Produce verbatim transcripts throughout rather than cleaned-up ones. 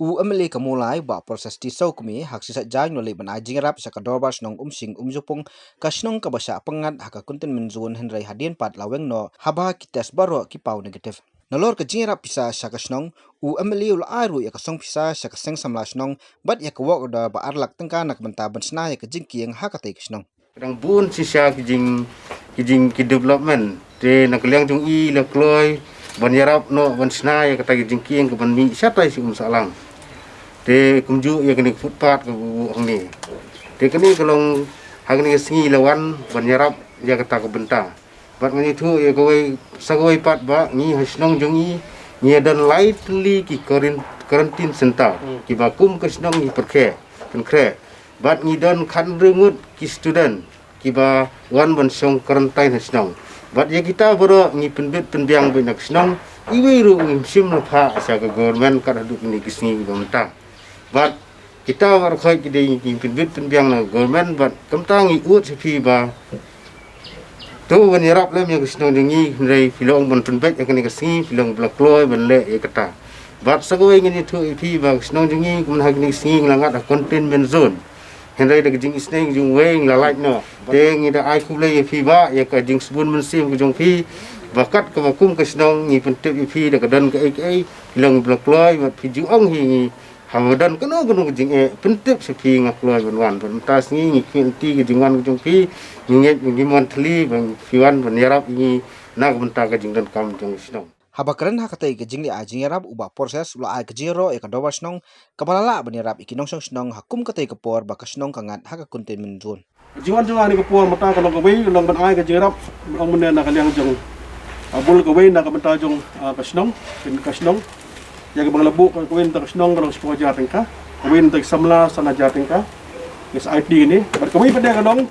U M L A ka Mawlai, Bah Proses T Sawkmie, ha ka sngi Saitjaiñ u la leit ban ai jingïarap sha ka Dorbar Shnong Umsing Umjupung, ka shnong kaba shah pyngngad ha ka containment zone, hynrei hadien pat la weng noh haba ki test baroh ki paw negative. Nalor ka jingïarap pisa sha ka shnong, u M L A u la ai ruh ïa ka song pisa sha ka seng samla shnong bad ïa ka work order ba ar lak tyngka na ka bynta ban shna ïa ka jingkieng ha katei ka shnong. Ka dang bun shisha ki jing, ki jing, ki development. Te na ka liang jong i la kloi ban ïarap noh ban shna ïa kata ki jingkieng kaban mih shatai sha Umsahlang. Te kumjuh ïa kane ka footpath kaba buh hangne. Te kane ka long ha kane ka sngi la wan ban ïarap ïa kata ka bynta. Bad ngan ïathuh ïa kawei, sa kawei pat ba ngi ha shnong jong ngi, ngi don lai tylli ki quaran-, quarantine center, kiba kum ka shnong ngi pyrkhat, pynkhreh. Bad ngi don khathynriew ngut ki student kiba wan ban shong quarantine ha shnong. Bad ïa kita baroh ngi pynbit pynbiang beit na ka shnong, iwei ruh ngim shym la phah sha ka government kat haduh kine ki sngi kiba mynta. Bad kita baroh khoit ki dei ngi pynbit pynbiang na ka government, bad kumta ngi ud sha phi ba to ban ïarap lem ïa ka shnong jong ngi, hynrei phi long ban pynbeit ïa kane ka sngi, phi long ba la kloi ban leh ïa kata. Bad sa kawei ngan ïathuh ïa phi ba ka shnong jong ngi kumne ha kane ka sngi ngi la ngat ha containment zone. Hynrei da ka jingisnei jong wei ngi la lait noh. Te ngi da ai khublei ïa phi ba ïa ka jingsbun mynsiem ka jong phi ba kat kaba kum ka shnong ngi pyntip ïa phi da ka don kaei kaei, phi long ba la kloi, bad phi ju ong hi ngi haba don kano kano ka jingeh, pyntip sha phi, nga kloi ban wan. Bad mynta sngi ngi khmih lynti ka jingwan ka jong phi, ngi ngeit ngi mon thylli ba phi wan ban ïarap ïa ngi na ka bynta ka jingdonkam jong ka shnong. Haba kren ha katei ka jingleh ai jingïarap, u Bah Proses u la ai ka jingïaroh ïa ka Dorbar Shnong kaba la lah ban ïarap ïa ki nongshong shnong ha kum katei ka por ba ka shnong ka ngat ha ka containment zone. Ka jingwan jong nga ha kane ka por mynta ka long kawei, ka long ban ai ka jingïarap, ong mynne na ka liang jong, ah, bun kawei na ka bynta jong, ah, ka shnong, ka shnong. Ïa kaba nga la buh kawei na ka bynta ka shnong ka long shiphew hajar tyngka, kawei na ka bynta ki samla san hajar tyngka. Ngi sa ai kine, bad kawei pat de ka long,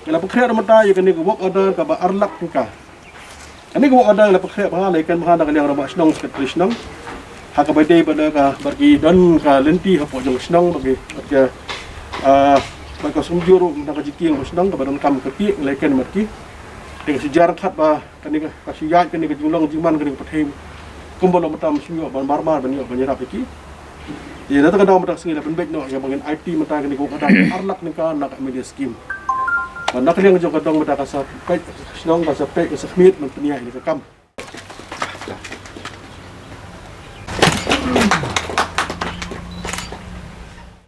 nga la pynkhreh mynta ïa kane ka work order kaba ar lak tyngka. Kane ka work order la pynkhreh bha, la ïakhun bha na ka liang rangbah shnong, secretary shnong. Ha kaba ïadei bad ka, bad ki don ka lynti hapoh jong ka shnong, bad ki, bad ka, ah, bad ka sumjur ruh na ka jingkieng ka shnong, kaba donkam ka kieng, la ïakhun bad ki. Te ka shu jar khat ba kane ka, ka shu ïaid kane ka jinglong jingman kane ka pyrthei. Kumba long mynta shu ïoh ban mar mar ban ïoh ban ïarap ïa ki. Ïa, na kata ka daw mynta ka sngi la pynbeit noh ïa ba ngin aiti mynta kane ka work order ar lak tyngka na ka M L A scheme. Bad na ka liang jong ka dong mynta ka sa peit ka shnong, ka sa peit ka sa khmih ban pynïaid ïa ka kam.